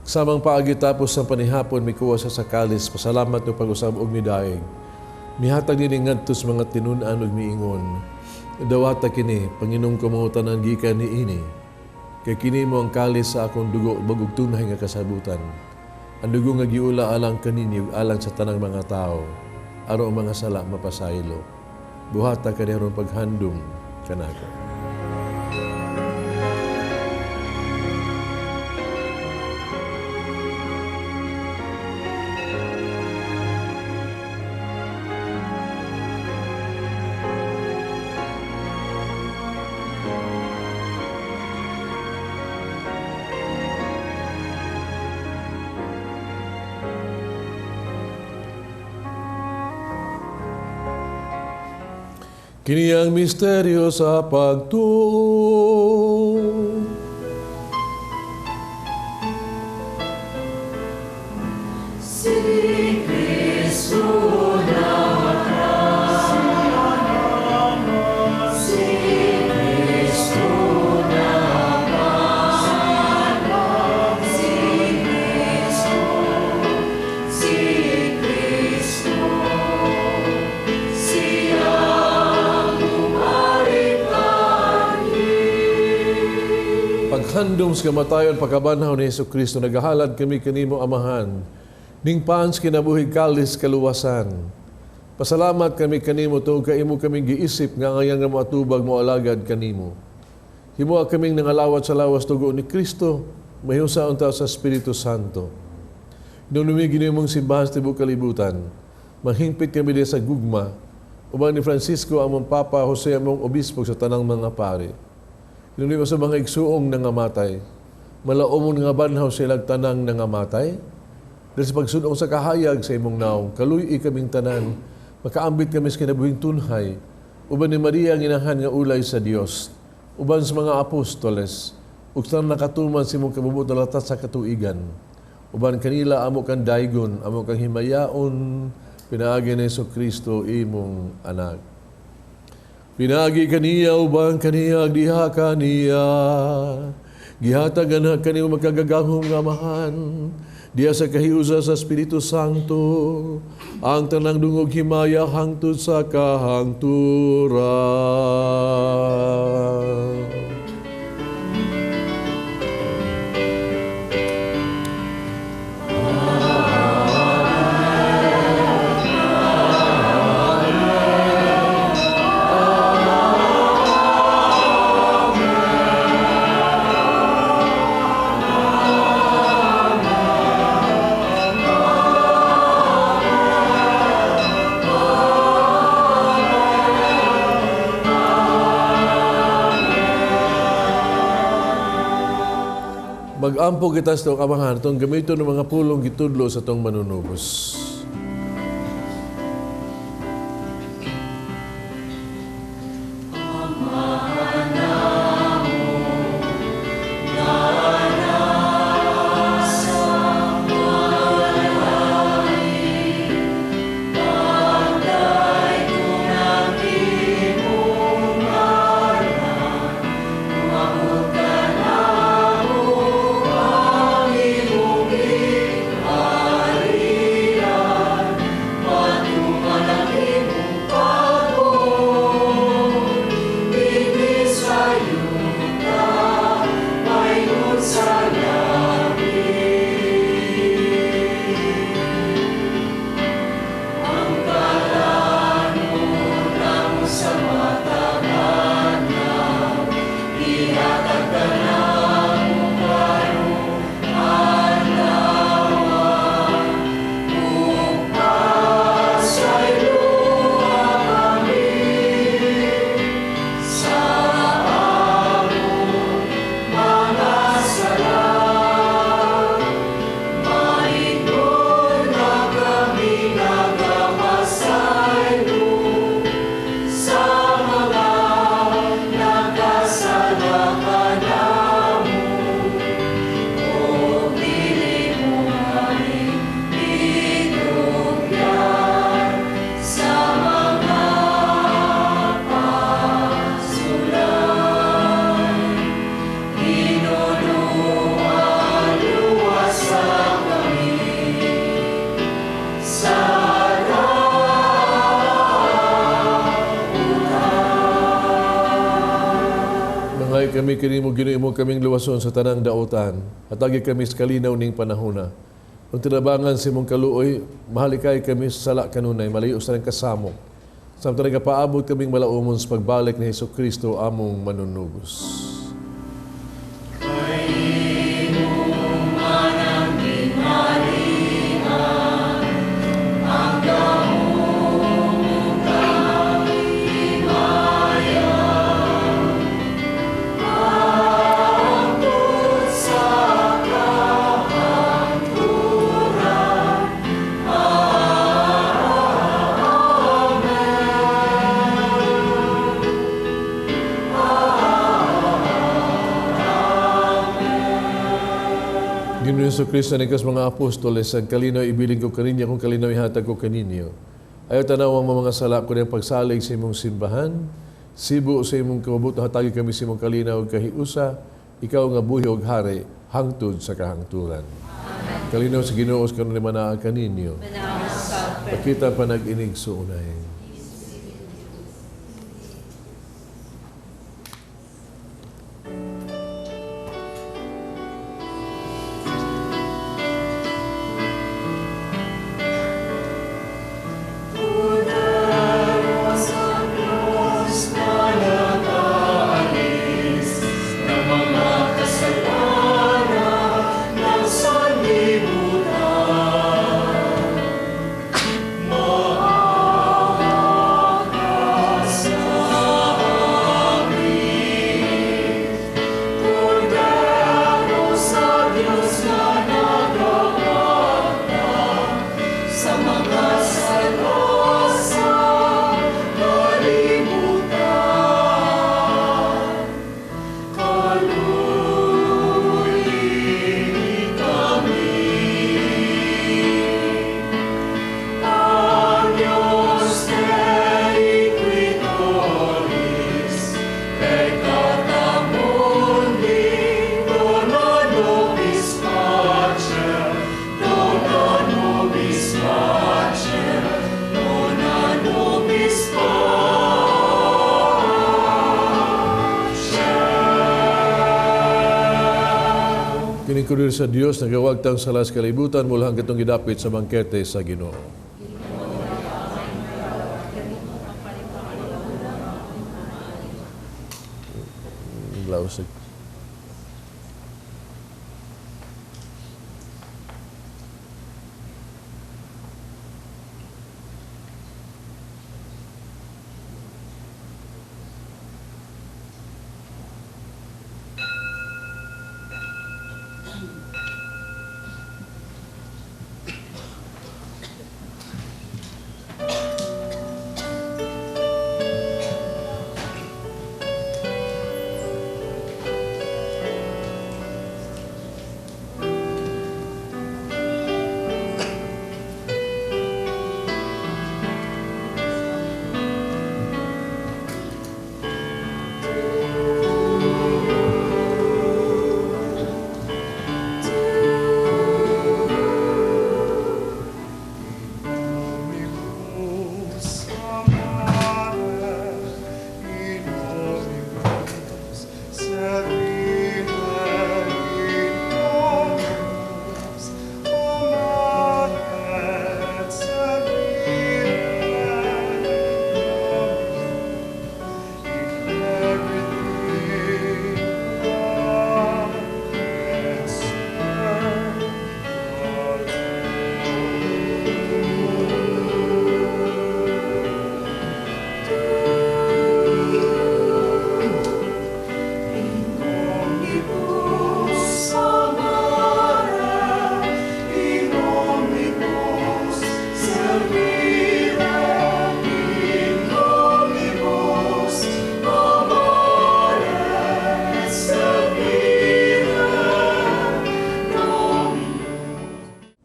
Samang paagi tapos sa panihapon, mikuha sa sakalis, pasalamat no pag-usab og midaig. Mihatag nining ngadto sa mga tinun-an og miingon. Dawata kini, Panginom ko mga tanan gikan niini. Kay kini mo ang kalis sa akong dugo, bagog tunay nga kasabutan. Ang dugo nga giula alang kaninyo, alang sa tanang mga tao. Aron ang mga sala mapasaylo. Buhata kani aron paghandom kanako. Kini ang misteryo sa pagtuo. Si Kristo namatay, si Kristo namatay, si Kristo, si Kristo, siya mubalik. Paghandom sa kamatayon, pagkabanhaw ni Hesus Kristo, nagahalad kami kanimo Amahan, ning paan sa kinabuhi kalis kaluwasan. Pasalamat kami kanimo tungod kay imo kaming giisip nga ngayon nga moatubag mo alagad kanimo. Himoa kaming nangalawat sa lawas dugo ni Kristo, mahiusa unta sa Espiritu Santo. Hinumdumi Ginoo imong simbahan sa tibuok kalibutan, manghingpit kami diha sa gugma, uban ni Francisco among Papa, Jose among Obispo sa tanang mga pari. Hinumdumi sa mga igsuong nangamatay, malaumon nga banhaw silang tanang nangamatay, dahil sa pagsunong sa kahayag sa imong naong, kaluy-i kaming tanan, makaambit kami sa kinabuhing tunhay, uban ni Maria ang inahan nga ulay sa Dios, uban sa mga apostoles, ug sa nakatuman sa imong kabubut na latat sa katuigan, uban kanila amo kang daygon, amo kang himayaon, pinaagi ni Hesus Kristo imong anak. Pinaagi kaniya uban kaniya diha kaniya, gihatag anak kanimo makagagahom nga Amahan, diha sa kahiusa sa Espiritu Santo, ang tanang dungog himaya hangtod sa kahangturan. Mag-ampo kita sa itong Amahan, itong gamiton ng mga pulong gitudlo sa itong manunubos. Manghay kami kanimo Ginoo, imo kaming luwason sa tanang daotan. Hatagi kami sa kalinaw ning panahona. Kung tinabangan sa imong kaluoy, mahalikay kami sa sala kanunay, malayo sa nang kasamok. Samtang nagapaabot kaming malaumon sa pagbalik ni Hesus Kristo among manunubos. Ginoo Hesus Kristo, ni kas mga apostoles, ang kalinaw ibilin ko kaninyo, kung kalinaw ihatag ko kaninyo. Ayaw tanaw ang mga sala ko niyang pagsalig sa imong simbahan, sibo sa imong kabubut, hatagi kami sa imong kalinaw kahiusa, ikaw nga buhi og hari, hangtod sa kahangturan. Amen. Kalinaw sa Ginoo sa kanunay manaa kaninyo. Pakita pa nag-inig suunay. Kining sa Dios nagawagtang sa las kalibutan mula hanggatong gidapit sa bangkete sa Ginoo. Laos.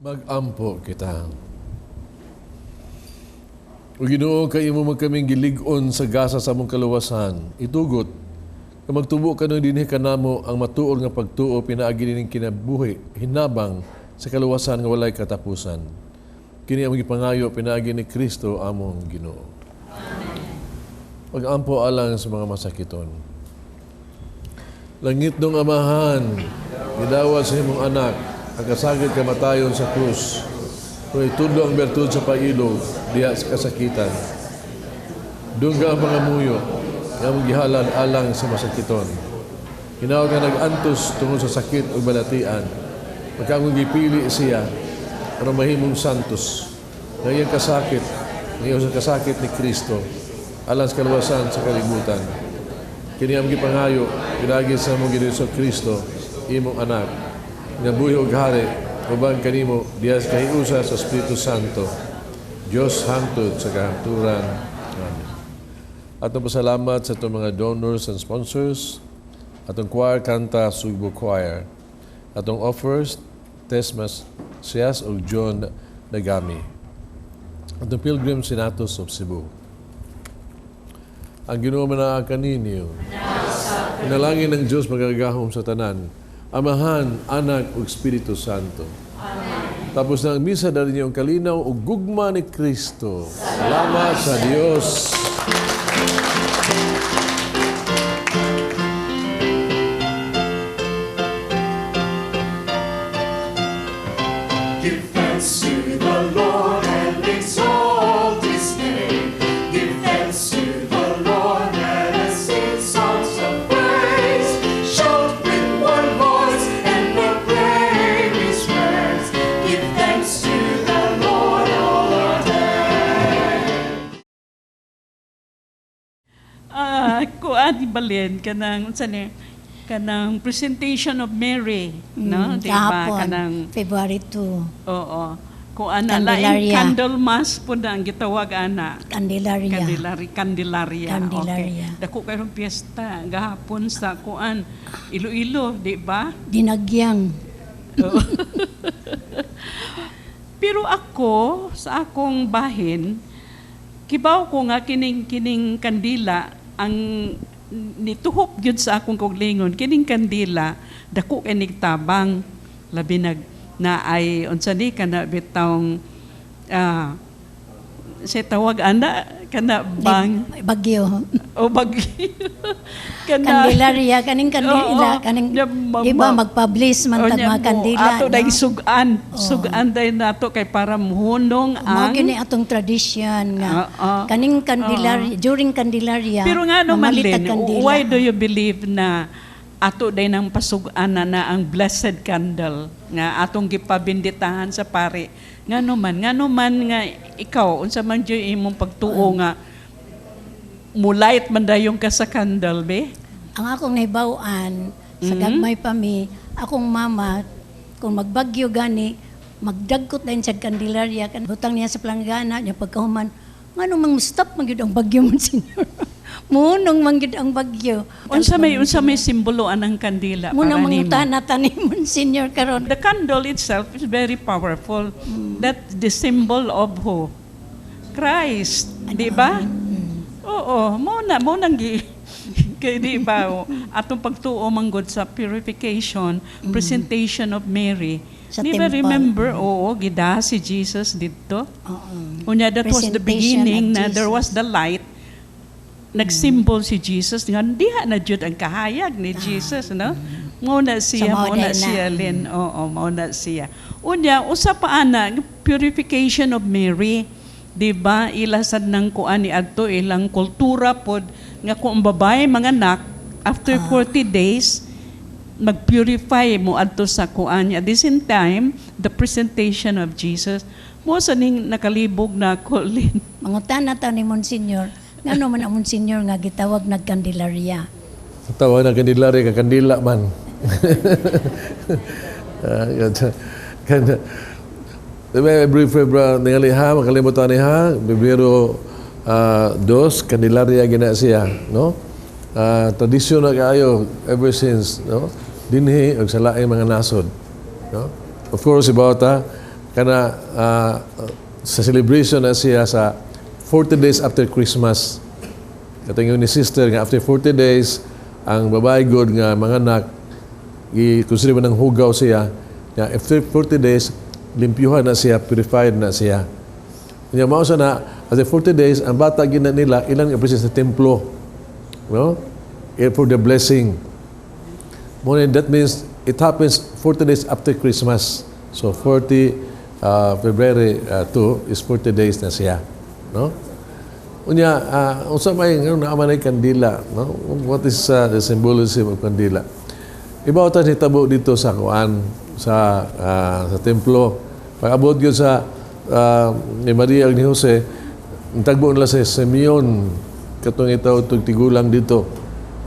Magampo kita. O Ginoo, kay imo man kaming gilig-on sa gasa sa among kaluwasan. Itugot, nga magtubo kanunay dinhi kanamo ang matuod nga pagtuo pinaagi nining kinabuhi hinabang sa kaluwasan nga walay katapusan. Kini among gipangayo pinaagi ni Kristo among Ginoo. Amen. Pag-ampo alang sa mga masakiton. Langitnong Amahan, gidawat sa imong anak ang kasakit kamatayon sa krus. Kung itudlo ang bertud sa pailog, diha sa kasakitan. Dungga ang pangamuyo, nga among gihalad alang sa masakiton. Hinaw nga nag-antos tungod sa sakit ug balatian. Pagka among gipili siya, aron mahimong santos. Nga iyang kasakit, nga iyang sa kasakit ni Kristo, alang sa kaluwasan sa kalibutan. Kini ang gipangayo, pinaagi sa among Ginoo Kristo, imong anak, nga buhi og hari, uban kanimo diha sa kahiusa sa Espiritu Santo. Dios hangtod sa kahangturan. Amen. Atong pasalamat sa atong mga donors and sponsors, atong choir kanta Sugbo Choir, atong offers Tesmas Sias ug John Nagami, atong Pilgrim Senatus of Cebu. Ang Ginoo manaa kaninyo. Inalangin ng Diyos magagahom sa tanan, Amahan, Anak ug Espiritu Santo. Amen. Tapos na ang misa, dali niyo ang kalinaw ug gugma ni Kristo. Salamat sa Dios. Give thanks to the Lord and exalt his name. Give thanks to the Lord and sing songs of praise. Shout with one voice and proclaim his praise. Give thanks to the Lord all our day. Ah, kuan balin kanang unsa ni, kanang presentation of Mary, no, di ba? Kahapon, Kanang February 2. Oo, kuan na laing Candelaria. Candle mass po na ang gitawag ana. Candelaria. Candelaria, Candelaria. Candelaria. Okay. Dako kayong piyesta gahapon sa kuan Iloilo, di ba? Dinagyang. Pero ako, sa akong bahin, kibaw ko nga kining kining kandila ang nituhop gyud sa akong kaugalingon. Kining kandila dako kay tabang, labi nag na ay unsa ni kana bitawng sa tawag ana kana bang Bagyo. O bagyo kana. Candelaria. Kaning kandila. Oo. Kaning, Nya, di ba, magpa-bliss man O, tag nya mga mo, kandila. ato no? day sugan, sugan day nato kay para muhunong Mao ang gyud ni atong tradition nga Oo. kaning Candelaria, during Candelaria, Pero nga no man, mamalit Lin, tag kandila. why do you believe na ato day ng pasugan na, na ang blessed candle nga atong gipabinditahan sa pare? Nga no man nga ikaw, unsa man jud imong pagtuo nga mulight man dayon ka sa candle be? Ang akong nahibaw-an sa gagmay pa mi, akong mama, kung magbagyo gani, magdagkot din siya Candelaria, kan butang niya sa planggana niya. Pagkahuman, ngano mang stop man gyud ang bagyo, Monsignor? Munong man gyud ang bagyo. Unsa may simbolo anang kandila Muna para nimo? mangutana ta ni Monsignor karon. The candle itself is very powerful. That's the symbol of who? Christ, di ba? Oo, mo nang gi kay di ba o, atong pagtuo manggod sa purification, presentation of Mary. Sa Di ba temple. remember, oo, gida si Jesus didto. Oo. Unya, that was the Presentation beginning of na there was Jesus. the light. Nagsymbol si Jesus nga diha na jud ang kahayag ni Jesus, no? Mo na siya, So, mao mo na day na. siya, Lin. Oo, mao na siya. Unya, usa pa ana, purification of Mary. Di ba? Ilasad ng kuan ni adto ilang kultura pod nga kung ang babae manganak after 40 days magpurify mo adto sa kuan niya. At the same time, the presentation of Jesus mo sa ning nakalibog na ko, Lin. Mangutana ta ni Monsignor, ngano man ang Monsignor nga gitawag nag Candelaria? Tawa na Candelaria, ka kandila man. Ah, kan diba, every February ningali ha, makalimutan ni ha, Pebrero 2, Candelaria gina siya, no? Ah, tradisyon na kaayo ever since, no? Dinhi og sa laing mga nasod, no? Of course, about kana sa celebration na siya sa 40 days after Christmas. Katingon ni sister nga after 40 days ang babae god nga manganak, i-consider mo ng hugaw siya nga after 40 days limpyuhan na siya, purified na siya. Nya mao sa na after 40 days ang bata gina nila ilang i sa templo, no? Eh, for the blessing. Mo that means it happens 40 days after Christmas. So 40 February 2 is 40 days na siya, no? Unya, unsa may nga naa man ay kandila, no? What is the symbolism of kandila? Ibaw ta nitabo dito sa kuan sa templo. Pag abot gyud sa ni Maria ug ni Jose, tagbo nila sa Simeon katong itaw tug tigulang dito.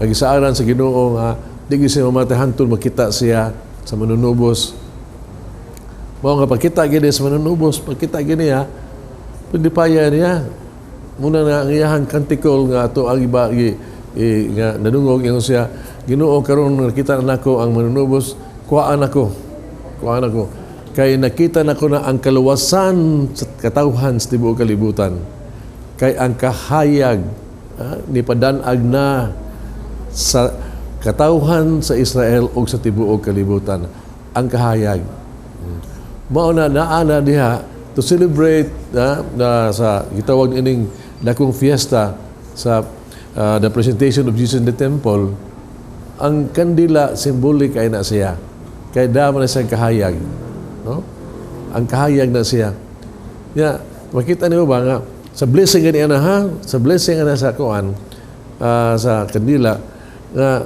Nagisaaran sa Ginoo nga di gyud siya mamatay hantod makita siya sa manunubos. Mao nga pagkita gini sa manunubos, pagkita gini ha, pagdipaya niya. Muna na ang iyahang kantikol nga ato ang iba nga nadungog ingon siya, Ginoo, karon nakita na nako ang manunubos, kuhaan ako. Kuhaan ako. Kay nakita nako na ang kaluwasan sa katawhan sa tibuok kalibutan. Kay ang kahayag ni padanag na sa katawhan sa Israel ug sa tibuok kalibutan. Ang kahayag. Mao na naa na diha to celebrate na sa gitawag ining dakong fiesta sa the presentation of Jesus in the temple. Ang kandila, symbolic ay na siya kay dama na siyang kahayag, no? Ang kahayag na siya ya. Makita niyo ba nga sa blessing gani ana, ha, sa blessing ana sa kuan sa kandila nga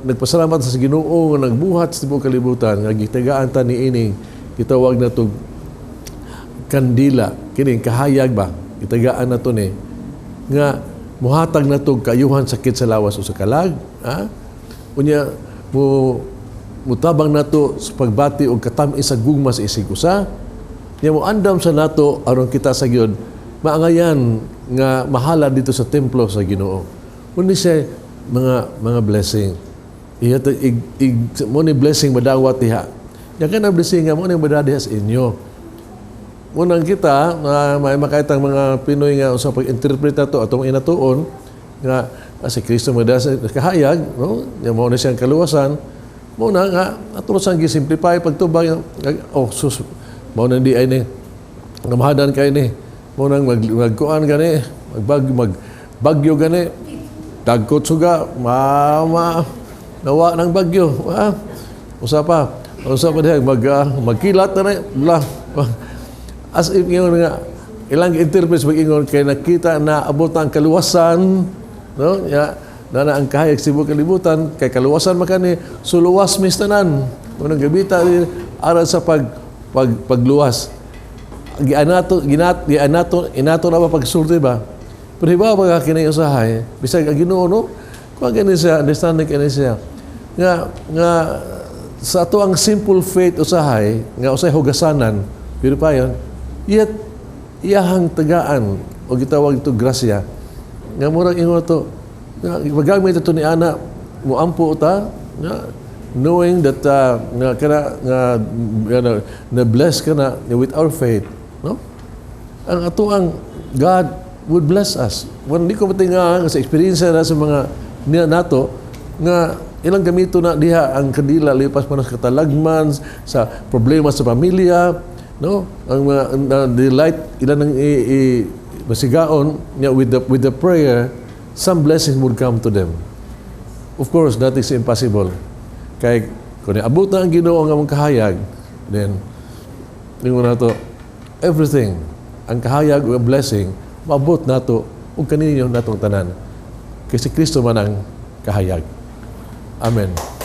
nagpasalamat sa Ginoo nga nagbuhat sa tibuok kalibutan nga gitagaan ta niini gitawag na to kandila, kining kahayag ba, gitagaan na to ni nga muhatag na to kaayuhan sakit sa lawas o sa kalag, ha? Unya mo mutabang nato sa pagbati og katam-is sa gugma sa isig usa nya mo andam sa nato aron kita sa gyud maangayan nga mahala dito sa templo sa Ginoo. Unya siya mga blessing iya to ig, ig mo ni blessing madawat diha nya kana blessing nga mo ni madawat diha sa inyo. Unang kita na may makaitang mga Pinoy nga sa pag-interpret ato atong inatuon nga si Kristo magda sa kahayag, no? Nya mao na siyang kaluwasan. Mao na nga ato sang gisimplify pagtubag, oh sus, mao na di ay ni ngamahadan kay ni mao nang magkuan gani, magbag magbagyo gani, dagkot suga, mama nawa ng bagyo, ah. Usa pa diha magkilat na ni bla, as if ingon nga ilang interpret mag-ingon kay nakita na abot ang kaluwasan, no? Ya na, na ang kahayag sa tibuok kalibutan kay kaluwasan makani suluwas mis tanan unang gabita aral sa pag, pag pagluwas gianato ginat gianato inato na ba pagsulti ba. Pero hibaw ba kini usahay bisag ang Ginoo, no? Kuan gani siya, understanding kani siya nga nga sa ato ang simple faith usahay nga usay hugasanan pero pa yon. Yet iyahang tagaan o gitawag ito grasya nga murag ingon to nga magamit ito ni ana moampo ta nga knowing that nga kana nga, nga na bless ka na with our faith, no? Ang ato ang God would bless us. When di ko matinga sa experience na sa mga niya nato nga ilang gamito na diha ang kandila lipas man sa katalagman, sa problema sa pamilya, no? Ang mga the light ilan ang i masigaon niya with the prayer, some blessings would come to them. Of course, that is impossible kay kung abot na ang Ginoo nga among kahayag, then ingon nato everything, ang kahayag o ang blessing maabot nato ug kaninyo natong tanan kay si Kristo man ang kahayag. Amen.